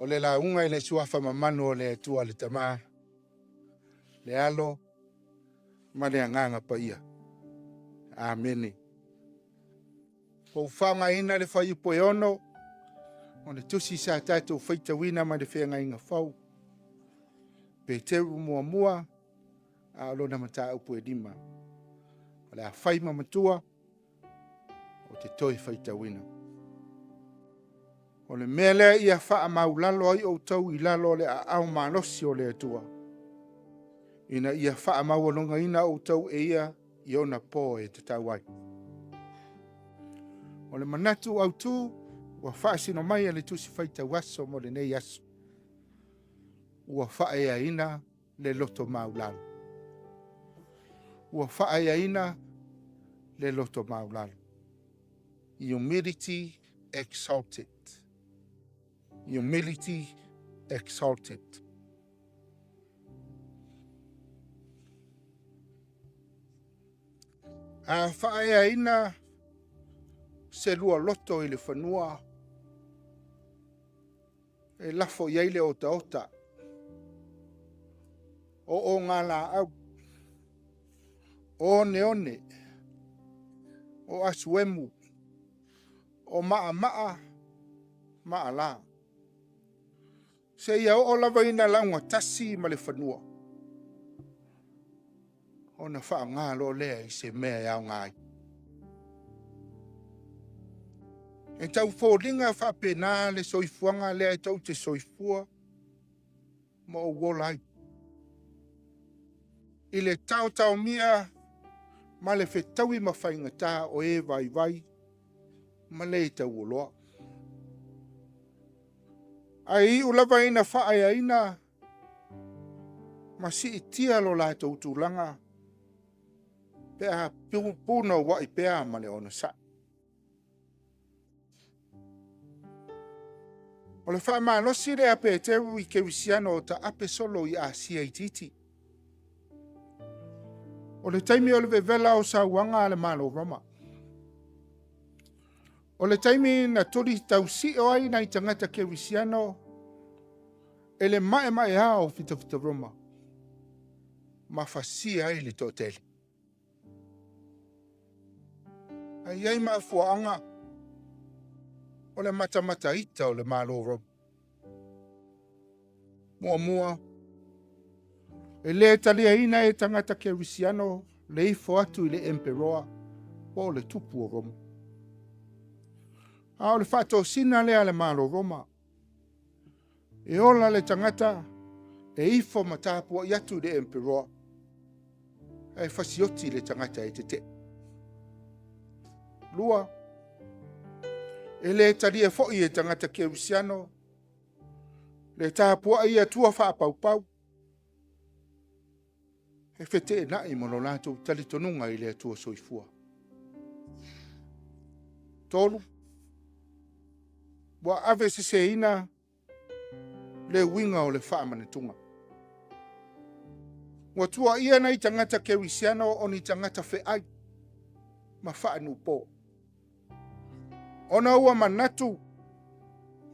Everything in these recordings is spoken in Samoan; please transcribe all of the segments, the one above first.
O le lauga i le Suafa mamanu o le Atua le Tama, le Alo ma le Agaga Paia. Amene. Ua ou faaaogaina le fuaiupu e 6 o le tusi sa tatou faitauina mai le Feagaiga Fou, Peteru 1, a o lona mataupu e 5. O le a fai ma matua ou te toe faitauina. O le mea lea ia faamaulalo ai outou i lalo o le aao malosi o le Atua, ina ia faamaualugaina outou e ia i ona po e tatau ai. O le manatu autu ua faasino mai e le Tusi Faitau Aso mo lenei aso, ua faaeaina le loto maualalo. Ua faaeaina le loto maualalo. Humility exalted. Humility exalted. A faaeaina se lua loto i le fanua, e lafo i ai le otaota, o ogalaau, o oneone, o asuemu, o maamaa ma alā, seia oo lava ina laugatasi ma le fanua, ona faaaoga loa lea i se mea e aoga ai. E tau foliga faapena le soifuaga lea tou te soifua ma ou ola ai, i le taotaomia ma le fetaui ma faigata o e vaivai ma le taualoa. Ae iu lava ina faaeaina ma siitia lo latou tulaga pe a punouai pea ma le onosai. O le faamalosi lea a Peteru i kerisiano o taape solo i Asia itiiti. O le taimi o le vevela o sauaga a le Malo o Roma. O le taimi na tuli tausio ai nai tagata kerisiano e le maemaea o fitafita Roma ma fasia ai le toatele. Ae i ai mafuaaga o le matamata ita o le Malo o Roma. Muamua, e le taliaina e tagata kerisiano le ifo atu i le emperoa po o le tupu o Roma. A o le faatosina lea a le Malo o Roma, e ola le tagata e ifo ma tapuai atu i le emperoa, ae fasioti le tagata e tetee. Lua, e le talia foi e tagata kerisiano le tapuai i atua faapaupau, e feteenai ma lo latou talitonuga i le Atua Soifua. Tolu, ua aveseseina le uiga o le faamanatuga. Ua tuuaia nai tagata kerisiano o ni tagata feai ma faanuupo, ona ua manatu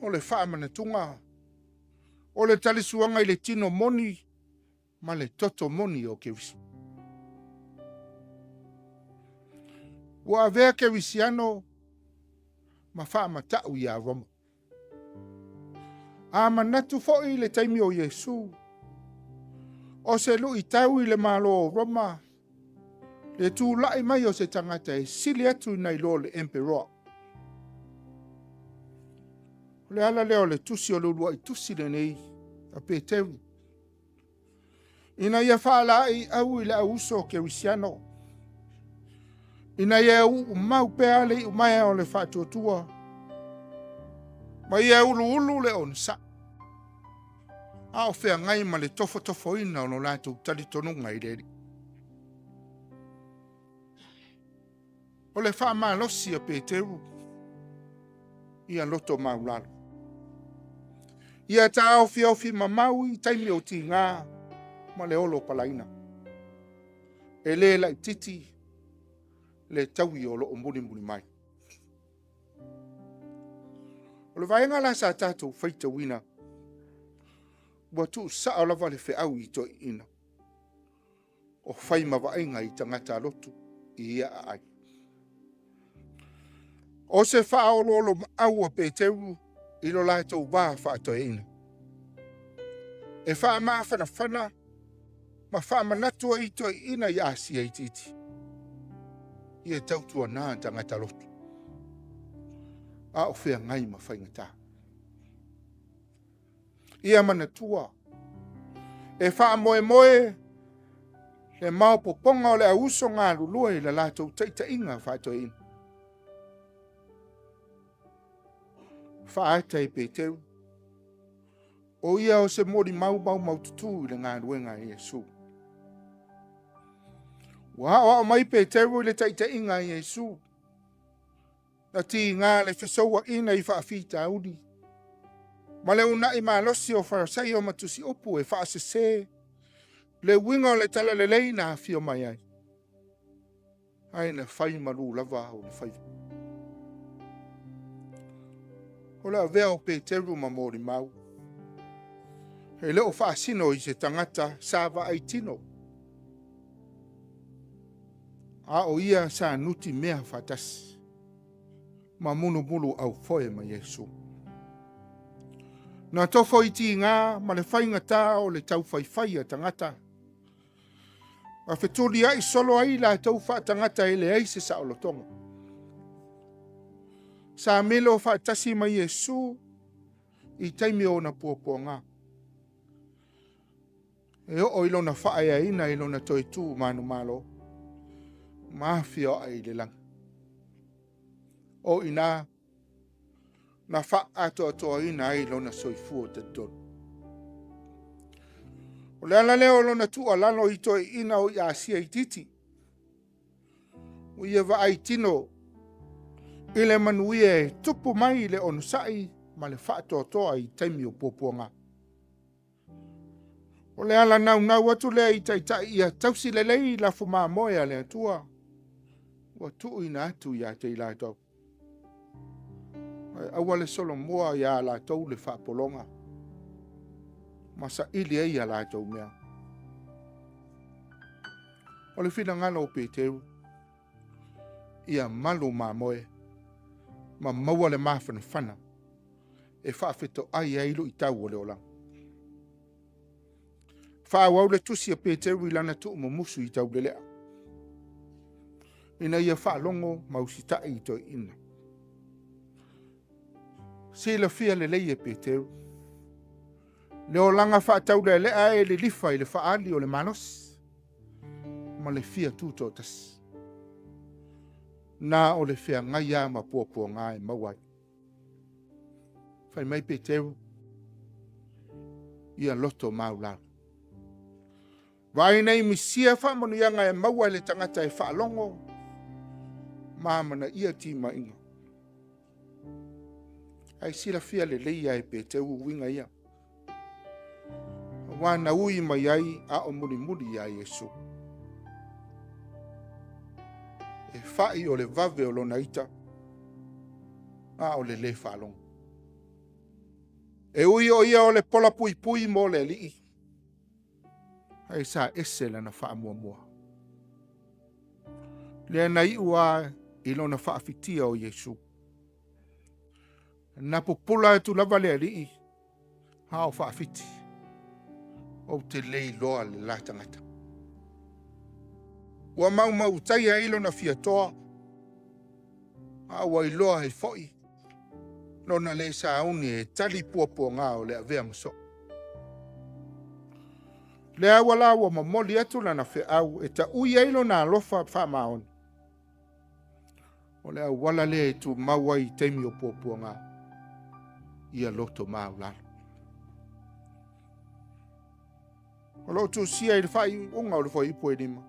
o le faamanatuga o le talisuaga i le tino moni ma le toto moni o Keriso. Ua avea kerisiano ma faamatau ia Roma. A manatu foi i le taimi o Iesu, o se luitau i le Malo o Roma le tulai mai o se tagata e sili atu nai lo le emperoa. O le ala lea o le tusi o le uluai tusi lenei a Peteru, ina ia faalaeiau i le au uso kerisiano, ina ia uumau pea le iumaea o le faatuatua, ma ia uluulu le onosai, a o feagai ma le tofotofoina o lo latou talitonuga i le Alii. O le faamalosi a Peteru ia loto maualalo. Ia taofiofi mamau i taimi o tiga ma le olo palaina. E le laitiiti le taui o lo o mulimuli mai. O le vaega la sa tatou faitauina Ua tuusao lava le feau i toeaiina o fai ma vaaiga i tagata lotu i ia aai. O se faaoloolomaau a Peteru i lo latou va faatoeaina, e faamafanafana ma faamanatu ai i toeaiina i Asia Itiiti, ia tautuana tagata lotu a o feagai ma faigata. Ia manatua, e faamoemoe le maopoopoga o le au uso galulue i le latou taitaiga faatoeaina. Faaata e Peteru, o ia o se molimau maumaututu i le galuega a Iesu. Ua aoao mai Peteru i le taitaiga a Iesu, na tiga le fesouaina i faafitauli ma le uunai malosi o Farisaio ma Tusiupu e faasese le uiga o le Talalelei na afio mai ai, ae na fai malu lava ona faiva. O le avea o Peteru ma molimau, e le o faasino i se tagata sa vaai tino, a o ia sa nutimea faatasi ma mulumuluaufoe ma Iesu. Na tofo i tiga ma le faigata o le taufaifai a tagata, ma fetuliai solo ai latou faatagata e leai se saolotoga. Sa milo faatasi ma Iesu i taimi o ona puapuaga, e oo i lona faaeaina i lona toe tu manumalo ma afioae i le lagi. O i ina na faaatoatoaina ai lona soifua talitonu. O le ala lea o lona tuualalo i toeaiina o i Asia Itiiti, ua ia vaai tino i le manuia e tupu mai i le onosai ma le faatoatoa i taimi o puapuaga. O le ala naunau atu lea i Taitai ia tausi lelei lafo mamoe a le Atua ua tuuina atu ia te i latou, ae aua le solomua ia latou le faapologa ma saili ai a latou mea. O le finagalo o Peteru, ia malu mamoe ma maua le mafanafana e faafetoai ai luitau o le olaga. Faaauau le tusi a Peteru i lana tuumumusu i Taulelea, ina ia faalogo ma usitai i toeaiina. Silafia lelei e Peteru le olaga faataulealea e lilifa i le faaali o le malosi ma le fia tutoatasi. Na o le feagai lava ma puapuaga e maua ai. Fai mai Peteru, ia loto maualalo. Vaai ne i misia faamanuiaga e maua e le tagata e faalogo ma amanaia timaiga. Ae silafia lelei lava e Peteru uiga ia, aua na ui mai ai a o mulimuli ia Iesu. E fai o le vave o lona ita, a o le le faalogo. E ui o ia o le pola puipui mo le alii, ae sa ese lana faamuamua. Lea na iu lava i lona faafitia o Iesu. Na pupula atu lava le alii a o faafiti, ou te le iloa le la tagata. Ua maumautaia ai lona fiatoa, a ua iloa ai foi lona le sauni e tali puapuaga o le avea ma soo. Lea ua la ua momoli atu lana feau e taui ai lona alofa faamaoni. O le auala lea e tumau ai i taimi o puapuaga, ia loto maualalo. O lo o tusia i le faaiuiuga o le Fuaiupu e 5,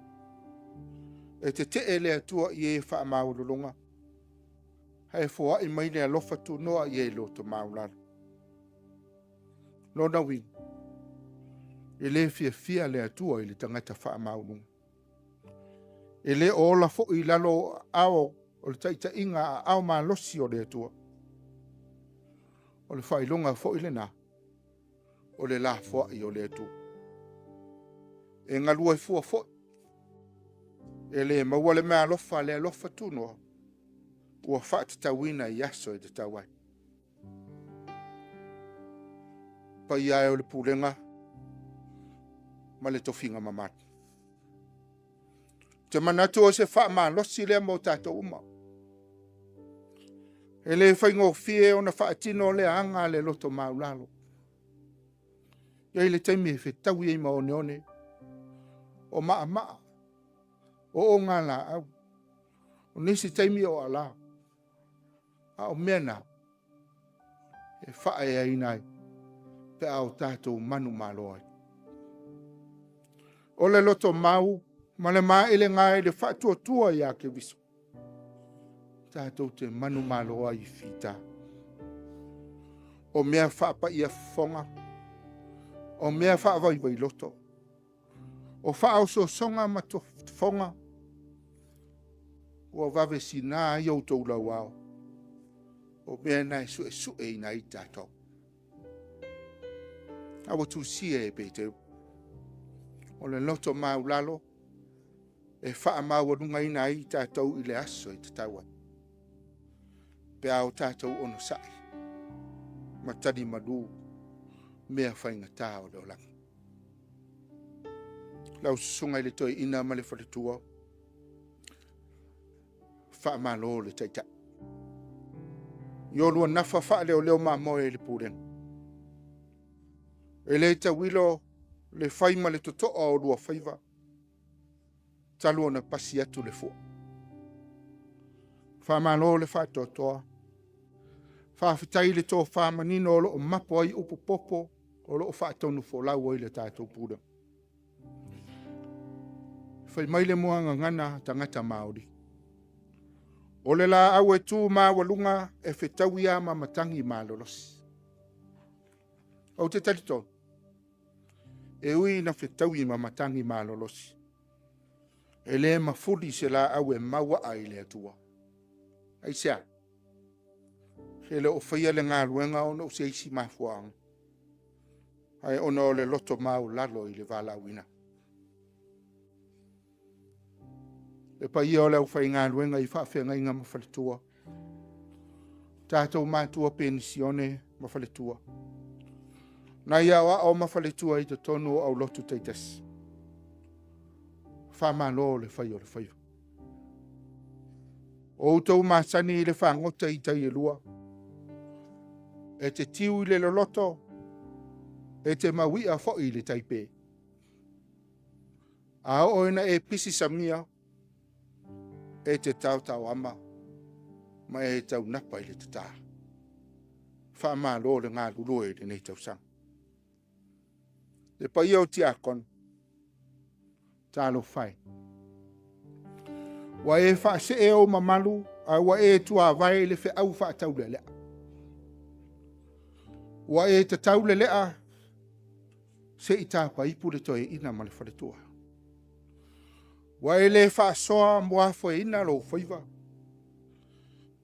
e tetee le Atua i e faamaualuluga, ae foai mai le alofa tunoa i e loto maualalo. Lona uiga, e le fiafia le Atua i le tagata faamaualuluga. E le o ola foi i lalo o aao o le taitaiga a aao malosi o le Atua. O le faailoga foi lena. O le lafoai o le Atua. E galue fua foi, e le maua le meaalofa a le alofa tunoa, ua faatatauina i aso e tatau ai. Le paia e o le Pulega ma le tofiga mamalu, ou te manatu o se faamalosi lea mo tatou uma. E le faigofie ona faatino lea aga a le loto maualalo. E i ai le taimi e fetaui ai ma oneone, o maamaa, o ogalaau, o nisi taimi o ala, a o mea na, e faaeaina ai pe a o tatou manumalo ai. O le lotomau ma le maelega i le faatuatua ia Keriso, tatou te manumalo ai i fita. O mea faapaia fofoga, o mea faavaivai loto, o faaosoosoga ma tofoga, ua vavesina ai outou lauao, o mea na e suesueina ai tatou. A ua tusia e Peteru, o le loto maualalo e faamaualugaina ai tatou i le aso e tatau ai, pe a o tatou onosai ma talimalu mea faigata o le olaga. Lau Susuga i le Toeaina ma le faletua, faamalo le taitai. I oulua nafa faaleoleo mamoe i le pulega, e le tauilo le fai ma le totoa o oulua faiva talu ona pasi atu le fua. Faamalo le faatoatoa, faafetai i le tofa manino o lo o mapo ai upu popo o lo o faatonufolau ai le tatou Pulega. Fai mai le muagagana a tagata maoli, o le laau e tu maualuga, e fetaui lava ma matagi malolosi. Ou te talitonu, e ui ina fetaui ma matagi malolosi, e le mafuli se laau e mauaa i le Atua. Aisea? E le o faia le galuega ona o se isi mafuaaga, ae ona o le loto maualalo i le valaauina. Le paia o le aufaigaluega i faafeagaiga ma faletua, tatou matua penisione ma faletua, nai aoao ma faletua i totonu o aulotu taitasi, faamalo le fai o le faiva. O outou masani i le fagota i tai e lua, e te tiu i le loloto, e te mauia foi i le tai pe. A oo ina e pisi samia, e te taotaoama ma e taunapa i le tata. Faamalo le galulue i lenei tausaga. Le paia o tiakono, talofa e, ua e faasee ou mamalu ae ua e tuavae i le feau faataulealea. Ua e tatau le lea se i tapaipu le toeaina ma le faletua. Ua e le faasoa muafoeina lou faiva,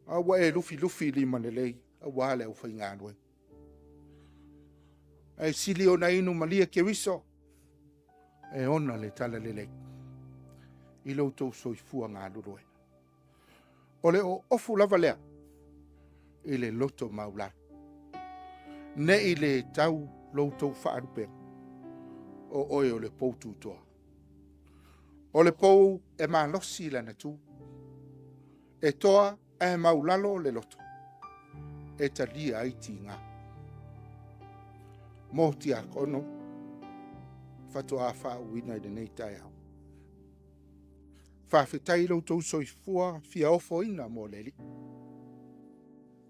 a ua e lufilufi limalelei aua le aufaigaluega. Ae sili ona inu malie Keriso e ona le talalelei i lo outou soifua galulue. O le oofu lava lea i le loto maualalo, ne i le tau lo outou faalupega, o oe o le poututoa. O le pou e malosi lana tu, e toa ae maualalo le loto e talia ai tiga. Mo tiakono faatoa faauuina i lenei taeao. Faafetai i lo outou soifua fia ofoina mo le Alii.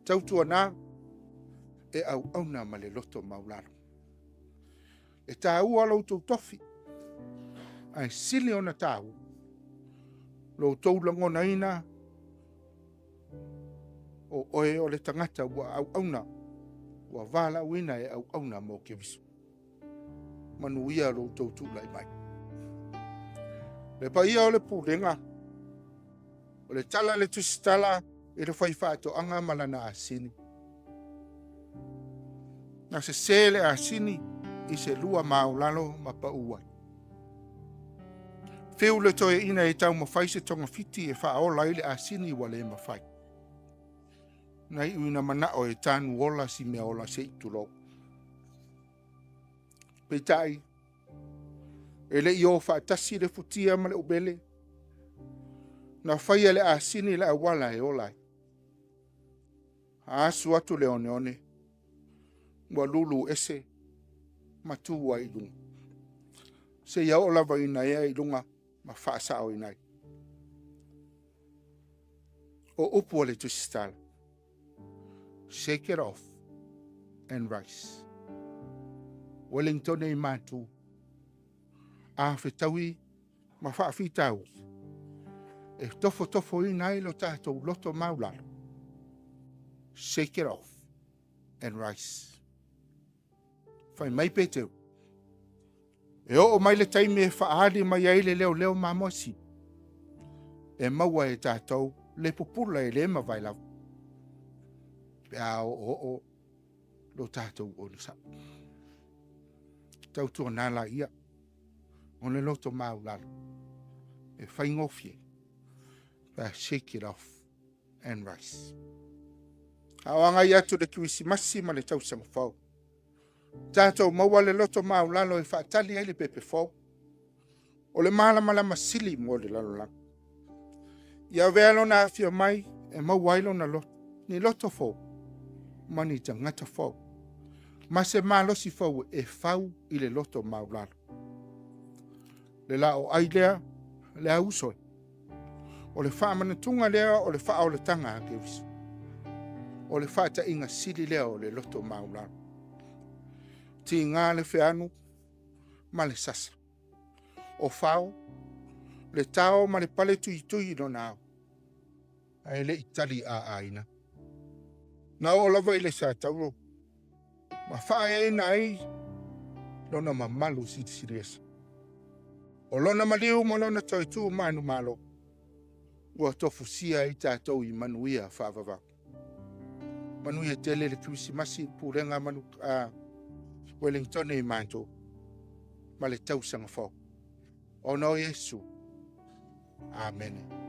Tautuana, e auauna ma le loto maualalo. E taua lo outou tofi, ae sili ona taua lo outou lagonaina o oe o le tagata ua auauna, ua valaauina e auauna mo Keriso. Manuia lo outou tulai mai. Le paia o le Pulega, o le tala a le Tusitala i le faifaatoaga ma lana asini, na sese le asini i se lua maualalo ma pau ai. Fiu le toeaina e taumafai se togafiti e faaola ai le asini ua le mafai. Na iu ina manao e tanu ola si meaola se i tulou. Peitai, e le i o faatasi le futia ma le umele, na faia e le asini le auala e ola ai. A asu atu le oneone, ua lulu ese ma tu ai i luga, seia oo lava ina ea i luga ma faasaoina ai. O upu a le Tusi Tatalo, shake it off and rise. Ueligitone i matu, a fetaui ma faafitauli, e tofotofoina ai lo tatou loto maualalo, shake it off and rise. Fai mai Peteru, e oo mai le taimi e faaali mai ai le leoleo mamoe sili, e maua e tatou le pupula e le mavae lava, pe a oooo lo tatou onosai. Tautuana laia, o le loto maualalo, e faigofie pe a shake it off and rise. A o agai atu i le Kerisimasi ma le Tausaga Fou, tatou maua le loto maualalo e faatali ai le pepe fou, o le malamalama sili mo le lalolagi. Ia avea Lona aafia mai e maua ai lona loto, ni loto fou ma ni tagata fou, ma se malosi fou e fau i le loto maualalo. Le laoai lea, le auuso e, o le faamanatuga lea o le faaolataga a Keriso. O le faataiga sili lea o le loto maualalo. Tiga le feanu ma le sasa, o fao, le tao ma le paletuitui i lona ao, ae le i taliaaina. Na oo lava i le satauro ma faaeaina ai lona mamalu silisili ese. O lona maliu ma lona toe tu manumalo ua tofusia ai tatou i manuia faavavau. Manuia tele le Kerisimasi Pulega Ueligitone i Matu ma le tausaga fou, ona o Iesu. Amene.